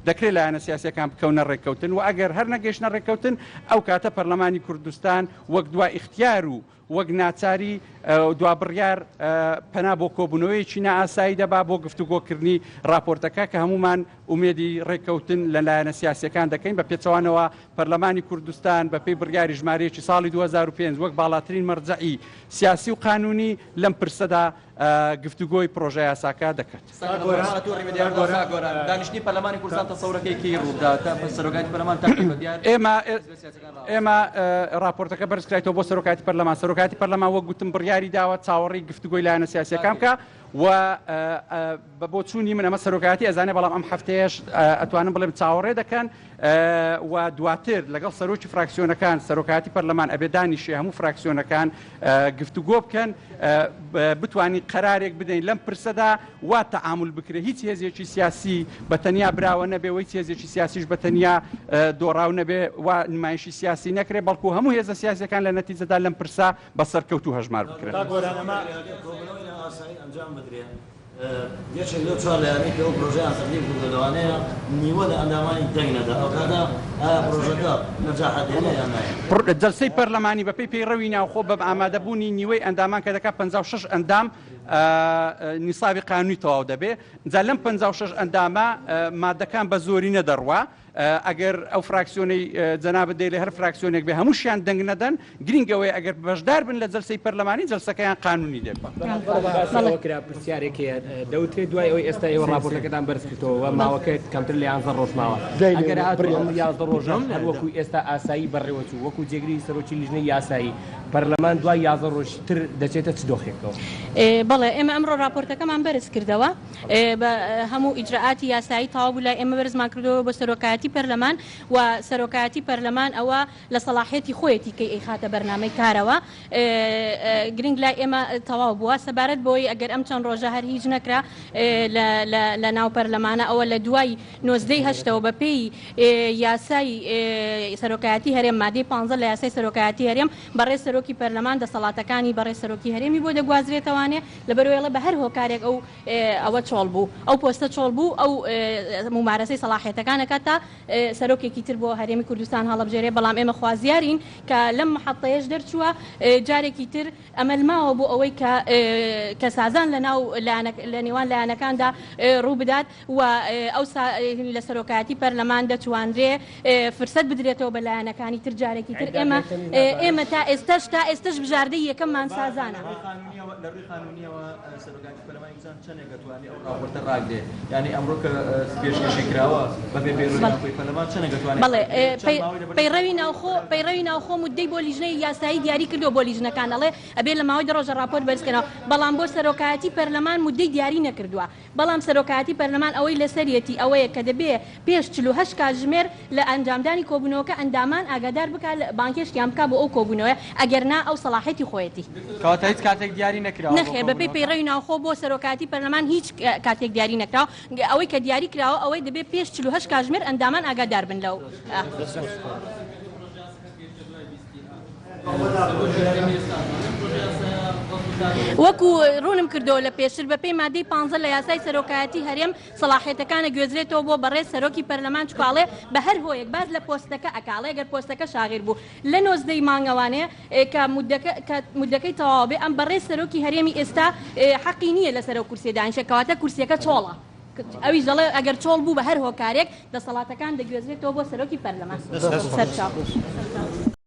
دەکرێت لایەنە سیاسیەکان بکەونە ڕێککەوتن و ئەگەر هەر نەگەیشتنە ڕێککەوتن ئەو کاتە پەرلەمانی کوردستان وەک دوا ئیختیار و وەک ناچاری دوا بڕیار پەنا بۆ کۆبوونەوەیەکی نائاسایی دەبا بۆ گفتوگۆکردنی ڕاپۆرتەکە کە هەموومان ئومێدی ڕێککەوتن لە لایەنە سیاسیەکان دەکەین. بە پێچەوانەوە پەرلەمانی کوردستان بە پێی بڕیاری ژمارەیەکی ساڵی 2005 وەک باڵاترین مەرجەعی سیاسی و قانونی لەم پرسەدا گفتوگۆی پڕۆژەیاساکە دەکات. ئێمە ئێمە ڕاپۆرتەکە بەرزکرایتەوە بۆ سەرۆکایەتی پەرلەمان، سەرۆکایەتی پەرلەمان وەک گوتم بڕیاری داوە چاوەڕێی گفتوگۆی لایەنە سیاسییەکان بکا و بە بۆچوونی من ئەمە سەرۆکایەتی ئەزانێ، بەڵام ئەم هەفتەیەش ئەتوانم بڵێم چاوەڕێ دەکەن و دواتر لەگەڵ سەرۆکی فراکسیۆنەکان سەرۆکایەتی پەرلەمان ئەبێ دانیشێ هەموو فراکسیۆنەکان گفتوگۆ بکەن بتوانین قەرارێک بدەین لەم پرسەدا وا تەعامول بکرێ هیچ هێزێکی سیاسی بە تەنیا براوە نەبێ و هیچ هێزێکی سیاسیش بە تەنیا دۆڕاو نەبێ و نمایشی سیاسی نەکرێ بەڵکو هەموو هێزە سیاسیەکان لە نەتیجەدا لەم پرسە بە سەرکەوتوو هەژمار بکرێن. یەکێک لەو چوار لایەنەی کە ئەو پرۆژەیان تەقدیم کردووە لەوانەیە نیوە لە ئەندامانی دەنگ نەدا، ئەوکاتە ئایا پرۆژەکە نەجاحەت دێنێ یان نایەنێ؟ جەلسەی پەرلەمانی بەپێی پەیڕەوی ناوخۆ بە ئامادەبوونی نیوەی ئەندامان کە دەکات 56 ئەندام نیسابی قانونی تەواو دەبێ جا لەم 56 ئەندامە مادەکان بە زۆرینە دەڕوا ئەگەر ئەو فراکسیۆنەی جەنابت دەیڵێ هەر فراکسیۆنێک بێ هەمووشیان دەنگ نەدەن، گرینگ ئەوەیە ئەگەر بەشدار بن لە جەلسەی پەرلەمانی جەلسەکەیان قانونی دەبێ. باسی ئەوە کرا پرسیارێک هەیە دەوترێت دوای ئەوەی ئێستا ئێوە ڕاپۆرتەکەتان بەرز کردەوە و ماوەکە کەمتر لە یانزە ڕۆژ ماوە ئەگەر هاتوو ئەم یازدە ڕۆژە هەر وەکو ئێستا ئاسایی بەڕێوەچوو وەکو جێگری سەرۆکی لیژنەی یاسایی پەرلەمان دوای یازدە ڕۆژی تر دەچێتە چ دۆخێکەوە؟ بەڵێ ئێمە ئەمڕۆ ڕاپۆرتەکەمان بەرز کردەوە. بە هەموو ئیجرائاتی یاسایی تەواو بوو لای ئێمە بەرزمان کردەوە بۆ سەرۆکایەتی پەرلەمان و سەرۆکایەتی پەرلەمان ئەوە لە سەڵاحیەتی خۆیەتی کەی ئەیخاتە بەرنامەی کارەوە گرنگ لای ئێمە تەواو بووە سەبارەت بۆی ئەگەر ئەم چەند ڕۆژە هەر هیچ نەکرا لە ناو پەرلەمانە ئەوە لە دوای نۆزدەی هەشتەوە بە پێی یاسای سەرۆکایەتی هەرێم مادەی 15 لە یاسای سەرۆکایەتی هەرێم بەڕێز سەرۆکی پەرلەمان دەسەڵاتەکانی بەڕێز سەرۆکی هەرێمی بۆ دەگوازرێتەوانێ لەبەرئەوەی ئەڵێ بە هەر هۆکارێک ئەو ئەوە چۆڵ بوو ئەو پۆستە چۆڵ بوو ئەو مومارەسەی سەڵاحیەتەکان ئەکات تا سەرۆکێکی تر بۆ هەرێمی کوردستان هەڵەبژێرێ بەڵام ئێمە خوازیارین کە لەم محەتەیەش دەرچووە جارێکی تر ئەمەل ماوە بۆ ئەوەی کە کە سازان لە ناو لە نێوان لایەنەکاندا ڕوو بدات و ئەوسا لە سەرۆکایەتی پەرلەمان دەتوانرێ فرسەت بدرێتەوە بە لایەنەکانی تر جارێکی تر ئێمە ئێمە تا ئێستاش تا ئێستاش بژاردەی یەکەممان سازانە. لە ڕووی قانونیەوە سەرۆکایەتی پەرلەمانی کوردستان چەندێک دەتوانێت ئەو ڕاپۆرتە ڕاگرێ یانی ئەمڕۆ کە پێشکەشی کراوە بە بێ پەیڕەوی ناوخۆی پەرلەمان چەندێک دەتوانێت بەڵێ پەیڕەوی ناوخۆ پەیڕەوی ناوخۆ موددەی بۆ لیژنەی یاسایی دیاری کردووە بۆ لیژنەکان ئەڵێ ئەبێ لە ماوەی دە ڕۆژە ڕاپۆرت بەرزکەنەوە بەڵام بۆ سەرۆکایەتی پەرلەمان موددەی دیاری نەکردووە بەڵام سەرۆکایەتی پەرلەمان ئەوەی لەسەریەتی ئەوەیە کە دەبێ پێش 48 کاتژمێر لە ئەنجامدانی کۆبوونەوەکە ئەندامان ئاگادار بکا لە بانگهێشتیان بکا بۆ ئەو کۆبوونەوەیە ئەگەر نا ئەو سەڵاحیەتی خۆیەتی. کەواتە هیچ کاتێک دیاری نەکراوە بۆ نەخێر بەپێی کۆبوونەوەکە؟ پەیڕەوی ناوخۆ بۆ سەرۆکایەتی پەرلەمان هیچ کاتێک دیاری نەکراوە ئەوەی کە دیاری کراوە ئەوەی دەبێ پێش 48 کاتژمێر ئەندامان ئاگادار بن لەو. وەکو ڕوونم کردەوە لە پێشتر بەپێی مادەی پانزە لە یاسای سەرۆکایەتی هەرێم سەڵاحیەتەکانە گوێزرێتەوە بۆ بەڕێز سەرۆکی پەرلەمان چونکە ئەڵێ بە هەر هۆیەک باس لە پۆستەکە ئەکا ئەڵێ گەر پۆستەکە شاغیر بوو لە نۆزدەی مانگەوانێ کە مودەکە کە مودەکەی تەواو بێ ئەم بەڕێز سەرۆکی هەرێمی ئێستا حەقی نییە لەسەر ئەو کورسیە دانیشێ کەواتە کورسیەکە چۆڵە ئەویش دەڵێ ئەگەر چۆڵ بوو بە هەر هۆکارێک دەسەڵاتەکان دەگوێزرێتەوە بۆ سەرۆکی پەرلەمان. سەرچاو.